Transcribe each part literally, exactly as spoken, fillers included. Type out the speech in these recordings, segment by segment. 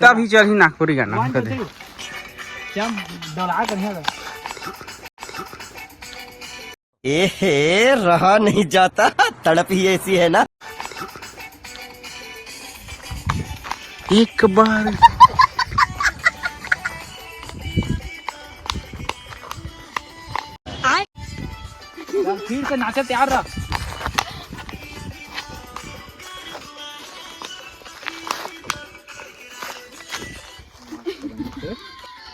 तब ही चल ही नागपुरी गाना कदे। क्या डला कर है? ए हे, रहा नहीं जाता, तड़प ही ऐसी है ना। एक बार फिर से नाचे तैयार रह।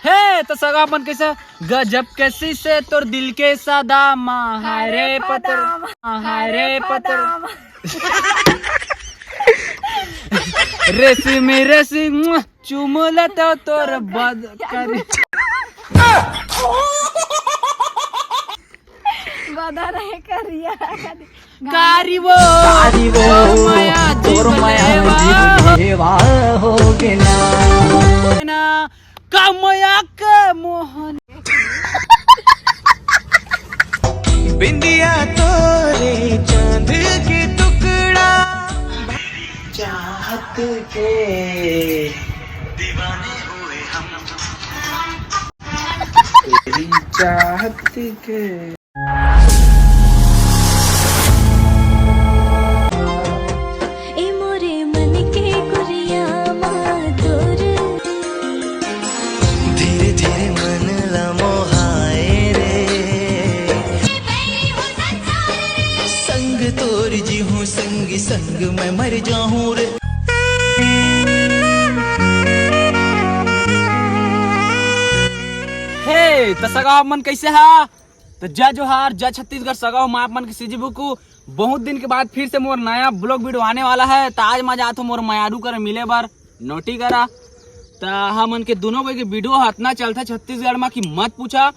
हे, त सगा मन कैसे? गजब कैसी से तोर दिल के सदा मा, हाय रे पतर, हाय रे पतर। रेशमी रेशमी, मुआ, चुमला तो तोर बद करी। बदर है करिया। कारी वो, कारी वो, तोर माया तोर माया जीव लेवा। जीव लेवा हो गेना। ना, का माया के मोहन। बिंदिया तोरे चांद के टुकड़ा। चाहत के दीवाने हुए हम। तेरी चाहत के। ए मोरे मन के गुरिया मा तोर। धीरे धीरे मन ला मोहाए रे। संग तोर जी हूँ संग संग मैं मर जाहूँ रे। हे, त सगा मन कैसे हा? त जय जोहार, जय छत्तीसगढ़। सगा हो, मैं आप मन के सीजी बुकू। बहुत दिन के बाद फिर से मोर नया ब्लॉग वीडियो आने वाला है। त आज मैं जात हूँ मोर मयारू करे मिले बर, नोटी करा। त हमन के दोनों कोई के वीडियो ह अतना चलथे छत्तीसगढ़ मा कि मत पूछा।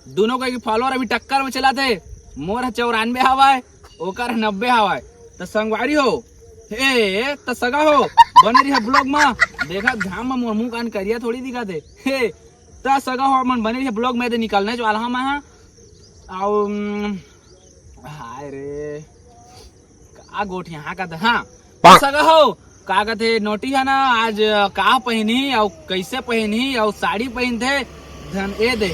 दोनों कोई के फॉलोअर अभी टक्कर में चलाथे। मोर ह चौरानबे हवय, ओकर ह नब्बे हवय। त संगवारी हो, हे, त सगा हो, बने रहिया ब्लॉग मा। देखा घाम मा मोर मुंह कान करिया थोड़ी दिखाथे। हे, त सगा हो, मन बने रहिया ब्लॉग में, दे निकलने वाला हूँ मैं, हाँ। अउ, उम, हाय रे, का गोठिया, हाँ, का द-, हाँ। त सगा हो, का कथे, नोटी है ना, आज, अ, का पहिनही, अउ कैसे पहिनही, अउ साड़ी पहिनथे, धन ए दे।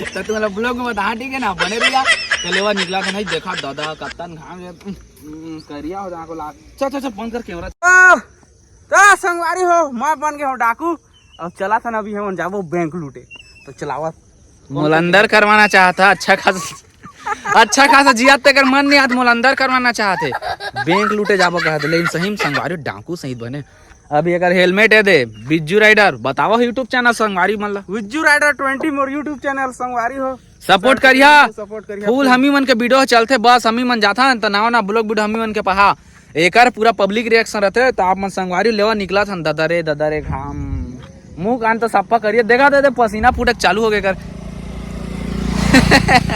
त तुम्हारा ब्लॉग में बता, ठीक है ना, बने रहिया। त लेवा निकला था नहीं, देखा दादा, कत्तन घाम है, उम, उम, करिया हो जाना को लाग। चल, चल, चल, बंद कर कैमरा। त संगवारी हो, मैं बन गया हूँ डाकू। अब चला था ना, अभी हमन जाबो बैंक लूटे। त चलावत मोला अंदर करवाना चाहता, अच्छा खासा, अच्छा खासा जियात तेकर मन नहीं आत, मोला अंदर करवाना चाहते। बैंक लूटे जाबो कहत, लेकिन सही में संगवारी डाकू सही बने। अभी अगर हेलमेट है दे, बिज्जू राइडर, बतावा YouTube चैनल संगवारी मन ला। बिज्जू राइडर ट्वेंटी मोर YouTube चैनल संगवारी हो। सपोर्ट करिहा। सपोर्ट करिहा। फुल हमी मन के वीडियो चलथे, बस हमी मन जाथन त नवा नवा ब्लॉग वीडियो हमी मन के पहा। एकर पूरा पब्लिक रिएक्शन रहथे, त आप मन संगवारी लेवा निकलत हन, ददा रे, ददा रे घाम। मुंह कान तो सप्पा करिए, देखा दे, दे पसीना फूटक चालू हो गए कर।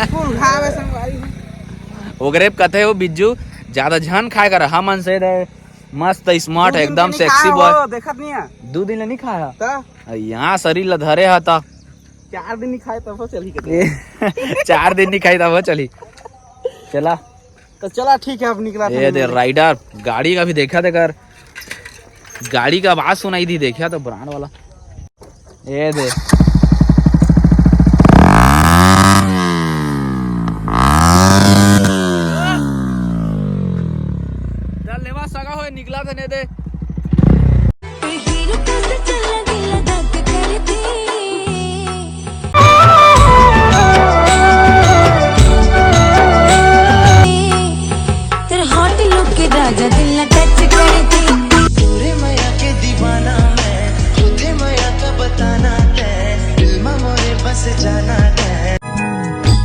फुल घाम है संगवारी। ओकरे कथे हो बिज्जू, ज्यादा झन खाए कर, हमन से दे मस्त स्मार्ट दू दिन एकदम के नहीं सेक्सी खाया बॉय। हो, देखत नहीं है। दू दिन ले नहीं खाया। त? यहाँ शरीर ला धरे हा त। चार दिन नहीं खाए तब चलही कते। ए, चार दिन नहीं खाई तब चली। चला। तो चला ठीक है, अब निकला था ये दे मैं। राइडर, गाड़ी का भी देखा दे कर। गाड़ी का आवाज सुनाई दी, देखा तो ब्रांड वाला। ये दे। चल लेवा सगा होए, निकला था ने दे। हीरो कैसे चला दिल धक करती। तेरे हॉट लुक के राजा दिल टच करती। तोरे मया के दीवाना मैं, होथे मया का बताना तै, दिल मा मोरे बस जाना तै।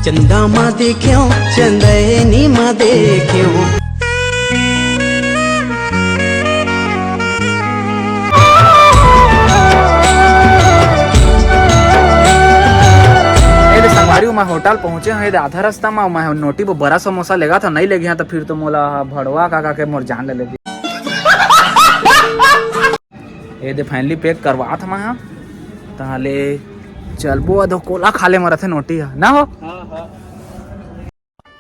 चंदा मा देख्यो, चंदैनी मा देख्यो। ए दे संगवारी, मैं होटल पहुंचे हूं, ए दे आधा रास्ता मा मैं नोटी बर बड़ा समोसा लेगा था, नहीं लेगे तो फिर तो मोला भड़वा का, का के मोर जान ले लेगी। ए दे फाइनली पैक करवात हमा हा। ताले चलबो अधो कोला खा ले मरथे नोटी हा। ना हो? हाँ, हाँ।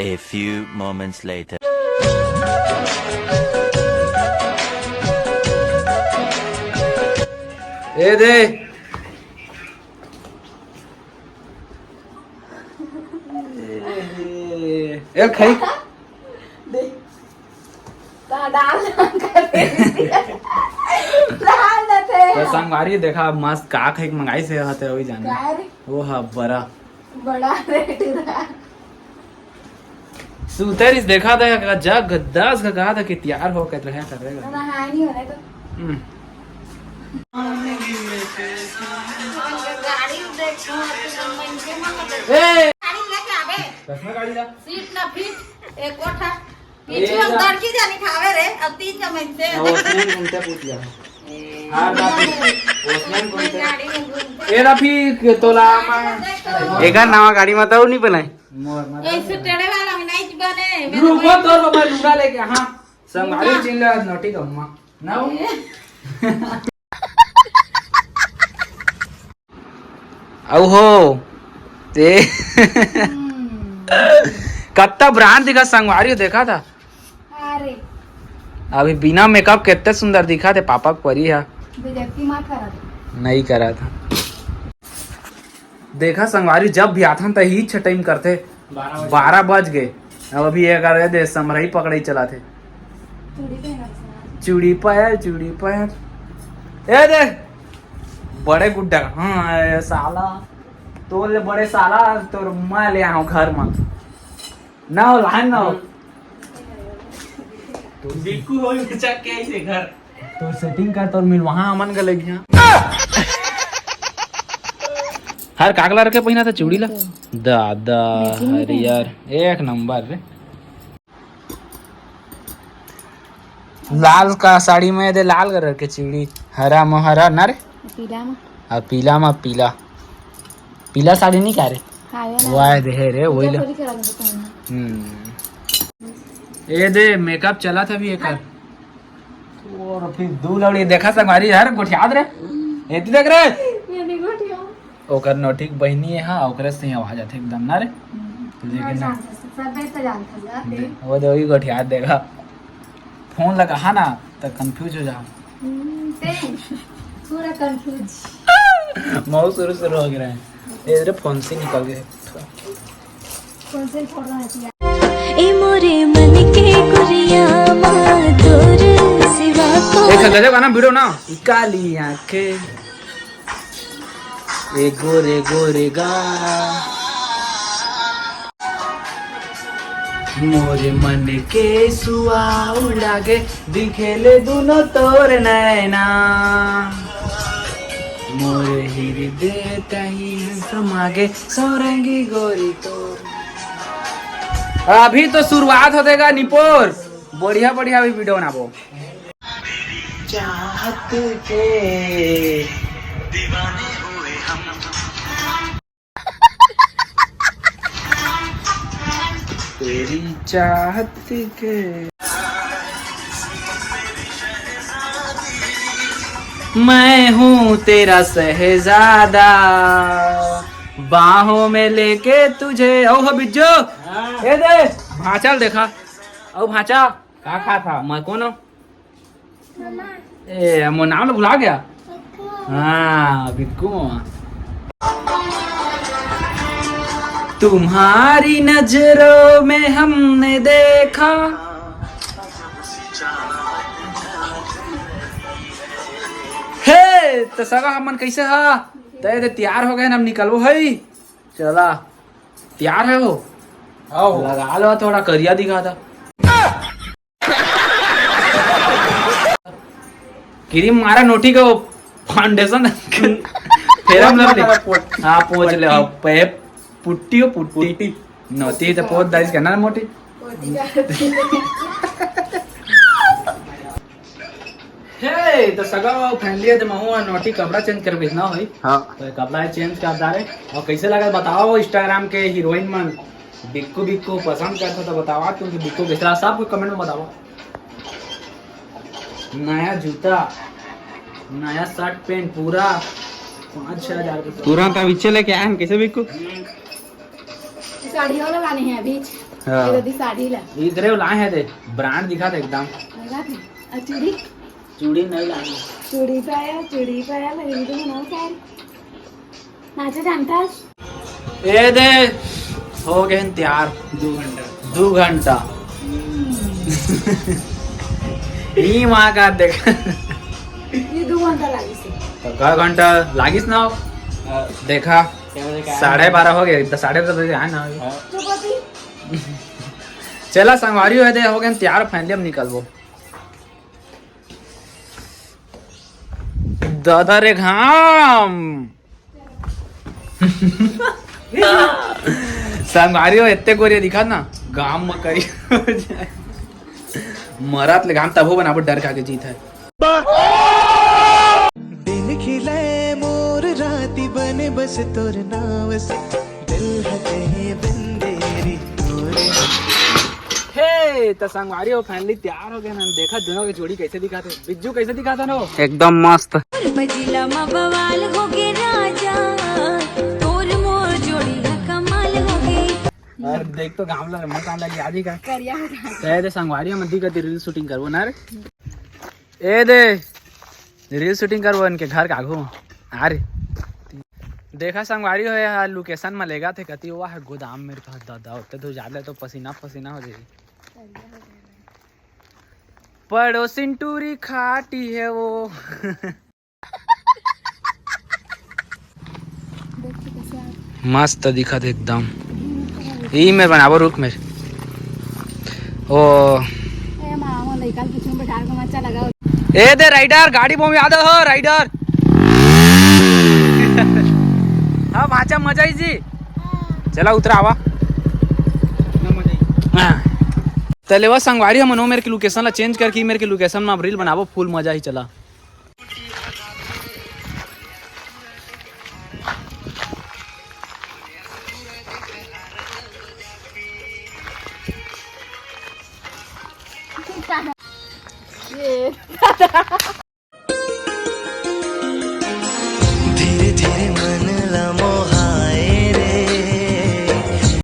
A few moments later. ए दे। ए, ए, खाई। दे। ता डाल ना कर दे। डाल ना थे। तो संगवारी देखा, मस्त का खाई के मंगाई से हते, वही जाने। का रे? वो हा बड़ा। बड़ा रेट रहा। सुतेरिस देखा था, का जग दस का कहा था कि तैयार हो के रहा करेगा। नहाए नहीं होने तो। हम्म। गाड़ी देखो, ए! गाड़ी लेके आवे। चश्मा गाड़ी ला। सीट ना फिट, एक कोठा। पीछे ए, हम जा। दड़की जानी खावे रे, अब तीन जमन से। हाँ, ओसने घूमते पूछ लिया। ए, हाँ, राफी, ओसने घूमते। गाड़ी में घूमते। ए, राफी, तोला गाड़ी में देखो। एकर नवा गाड़ी में तो नहीं बनाए। मोर, मोर। ऐसे टेढ़े वाला में नहीं बने, मेरे रुको, भाई। तोर बाबा लूड़ा लेके, हाँ। संभाली लूड़ा। चिल्ला, नोटी कम्मा। ना हो? ए। अउ हो, ते हम्म। कत्ता ब्रांड दिखा संगवारी हो, देखा था? अरे। अभी बिना मेकअप कितने सुंदर दिखा थे, पापा के परी हा। बेइज्जती मत करा दे। नहीं करा था। देखा संगवारी, जब भी आथन त ही छ टाइम करथे। बारह बज बारह बज गए। अब अभी ये कर रहे थे, समरही पकड़े चला थे। चूड़ी पहना था। चूड़ी पायल, चूड़ी पायल। ए दे, बड़े गुड्डा, हाँ, ए साला, तोर ले बड़े साला, तोर मैं ले आऊँ घर में। ना हो, लान ना हो। हम्म। बिक्कू हो, चक के ऐसे घर। तो सेटिंग कर, तोर मिल वहाँ अमन के लग गया। हर कागला रखे पहिना था चूड़ी ला। दादा, मैचिंग नहीं हरियर, एक नंबर रे। लाल का साड़ी में दे, लाल कलर के चूड़ी, हरा में हरा ना रे, पीला में। और पीला में पीला, पीला साड़ी नहीं का रे? हाँ, ये ना। वाह दे है रे, वही पीला ला। थोड़ी करा दे तो। हम्म। ए दे, मेकअप चला था अभी एकर। और फिर दू लौड़ी देखा संगवारी यार, गोठियात रे। एती देख रे। ये नहीं गोठिया। ओकर नोटिक बहिनी है, हाँ, ओकरे से ही आवाज आथे एकदम ना रे। हम्म। लेकिन हाँ, जानथे, सब तो जानथे, जानथे। वो दे वही गोठियात देखा। फोन लगा, हाँ ना, तो कंफ्यूज हो जाओ। हम्म, ते पूरा कंफ्यूज। मऊ शुरू शुरू हो गया है। ए रे, फोन से निकल गए। कौन से फोड़ रहा है तू? ए मोरे मन के गुरिया मा तोर सिवा को। एक गजब गाना वीडियो ना। काली आंखें, ए गोरे गोरे गा। मोरे मन के सुआ उड़ा के दिखेले दुनो तोर नैना। मोरे हृदय तही समागे सौरंगी गोरी तोर। अभी तो शुरुआत होते गा निपोर, बढ़िया बढ़िया भी वीडियो बनाबो। चाहत के दीवाने हुए हम। तेरी चाहत के। मैं हूँ तेरा शहजादा, बाहों में लेके तुझे। ओ हो बिज्जू, हाँ। ए दे, भांचा ल देखा। ओ भांचा, का खा था? मैं कौन हूँ? मम्मा। ए, मोर नाम ल भुला गया? बिक्कू। हाँ, बिक्कू मामा। तुम्हारी नजरों में हमने देखा। हे, त सगा हमन कैसे हा? तय ते तैयार हो गए ना, हम निकलबो है। चला, तैयार है वो? आओ। लगा लो, थोड़ा करिया दिखा था। क्रीम मारा नोटी को, फाउंडेशन, फेरम लवली। हाँ, पोंछ ले, हाँ, पे-, पुट्टी हो, पुट्टी। पुट्टी। नोटी तो पोंछ दाइस के ना मोटी। हे, तो सगा हो, finally ते महू नोटी कपड़ा change कर भेजना होई। हाँ। तो कपड़ा change कर डारे। और कैसे लगा बताओ, Instagram के हीरोइन मन बिक्कू, बिक्कू पसंद करता तो बतावा, क्योंकि बिक्कू किस तरह, सबको comment में बतावा। नया जूता, नया shirt pant, पूरा पाँच छः हजार के। तुरंत अभी चले क्या है, कैसे बिक्कू? साड़ी वाला लाने हैं अभी। हाँ। ये दीदी साड़ी ला। इधरे लाए हैं दे, brand दिखा दे एकदम। लगा थे। और चूड़ी? चूड़ी नहीं लाना। चूड़ी पाया, चूड़ी पाया, लगे तो बनाओ सारी। नाचा जानता है? ए दे, हो गए हैं तैयार। दो घंटा। दो घंटा। ये वहाँ का देख। ये दो घंटा लागिस। तो का घंटा लागिस ना हो? देखा, साढ़े बारह हो गए, तो साढ़े दस बजे आए ना। चुप होती। चला संगवारी हो दे, हो गए तैयार, finally हम निकलबो। दादा रे घाम। संगवारी हो, इतने गोरिया दिखा ना, घाम म करी। मरत ले घाम तभो बनाबो, डर का के जीत है। दिन खिले मोर राती बने बस तोर नाव से, दिल हटे बंदेरी तोरे। हे, त संगवारी हो, finally तैयार हो गए ना। देखा दोनों की जोड़ी कैसे दिखाते, बिज्जू कैसे दिखाता ना वो। एकदम मस्त। बजिला मा बवाल हो गे राजा, तोर मोर जोड़ी ह कमाल हो गे। और देख तो गामला मत आने लगी आदि का। करिया हो गया। तो ये दे संगवारी हम दी का reel shooting करबो ना रे। ए दे, reel shooting करबो इनके घर के आगू। आ रे। देखा संगवारी हो, यहाँ location में लेगा थे कती हुआ है गोदाम मेरे कहा दादा, उत्ते तो ज्यादा तो पसीना पसीना हो जाएगी। पड़ोसिन टूरी खाटी है वो। मस्त दिखत हे एकदम। ई मेर बनाबो, रुक मेर। ओ। ए मामा, लइका के पीछे में बैठा के मजा लगा। ए दे rider, गाड़ी बम याद हो, rider। हाँ, भाचा मजा ही जी। चला उतरा आवा। हाँ। त लेवा संगवारी हमन ओ मेर के location ला change करके ई मेर के location में अब reel बनाबो, full मजा ही चला। ये